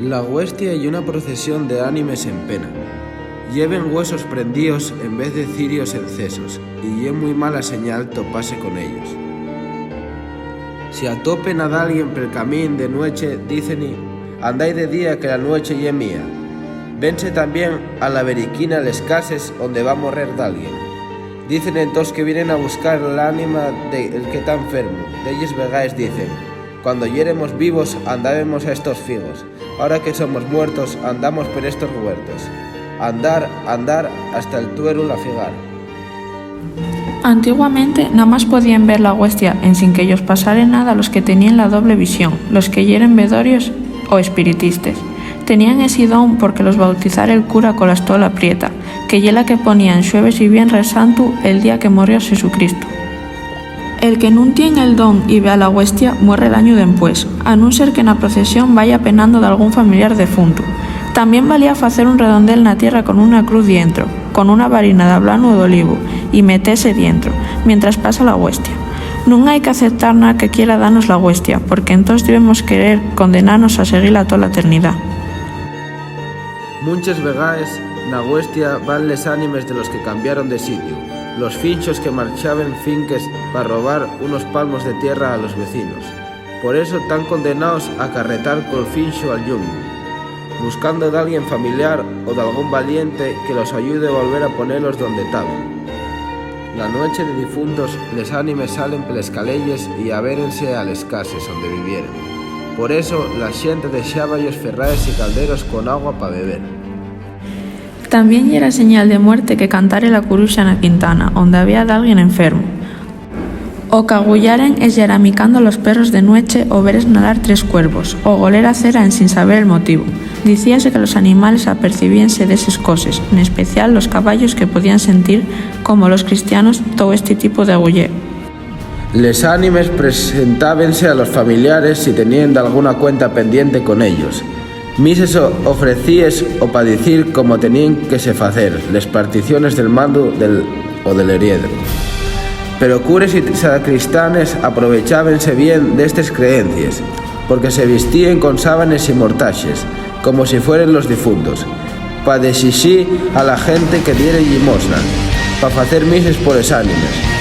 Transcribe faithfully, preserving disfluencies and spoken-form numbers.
La güestia ye una procesión de ánimes en pena. Lleven güesos prendíos en vez de cirios encesos, y ye mui mala señal topase con ellos. Si atopen a dalguien pel camín de nueche, dícen-y: "Andái de día, que la nueche ye mía". Vense tamién a la beriquina les cases onde va morrer dalguien. Dicen entós que vienen a buscar l'ánima del que ta enfermu. Delles vegaes dicen: "Cuando yéremos vivos, andábemos a estos figos. Ahora que somos muertos, andamos per estos güertos. Andar, andar, hasta el tueru la figar". Antiguamente, namás podíen ver la güestia ensin que-yos pasare nada los que teníen la doble visión, los que yeren vedorios o espiritistes. Tenían esi don porque los bautizare el cura cola estola prieta, que ye la que ponían xueves y vienres santu el día que morrió Xesucristu. El que nun tien el don y vea la güestia, muerre l'añu dempués, a nun ser que na procesión vaya penando d'algún familiar defuntu. Tamién valía facer un redondel na tierra con una cruz dientro, con una varina d'ablanu o d'olivu, y metese dientro, mientras pasa la güestia. Nun hai qu'aceptar na que quiera danos la güestia, porque entós debemos querer condenanos a seguila tola eternidá. Munches vegaes, na güestia van les ánimes de los que cambiaron de sitiu, los finxos que marchaben finques pa robar unos palmos de tierra a los vecinos. Por eso tán condenaos a carretar col finxo al llumu, buscando d'alguien familiar o d'algún valiente que los ayude a volver a ponelos donde taben. La nueche de difuntos, les ánimes salen peles caleyes y abérense a les cases onde vivieren. Por eso, la xente dexába-yos ferraes y calderos con agua pa beber. Tamién yera señal de muerte que cantare la curuxa na quintana, onde había dalguien enfermu, o qu'agullaren esllaramicando los perros de nueche, o ver esnalar tres cuervos, o goler a cera ensin saber el motivu. Dicíase que los animales apercibíense d'eses coses, n'especial los cabayos, que podían sentir, como los cristianos, tou esti tipu d'agulleu. Les ánimes presentábense a los familiares si teníen dalguna cuenta pendiente con ellos, mises o-, ofrecíes o pa dicir cómo teníen que se facer les particiones del mandu del, o del heriedru. Pero cures y sacristanes aprovechábense bien d'estes creencies, porque se vistíen con sábanes y mortaxes, como si fueren los difuntos, pa dexixir a la gente que diere llimosna, pa facer mises poles ánimes.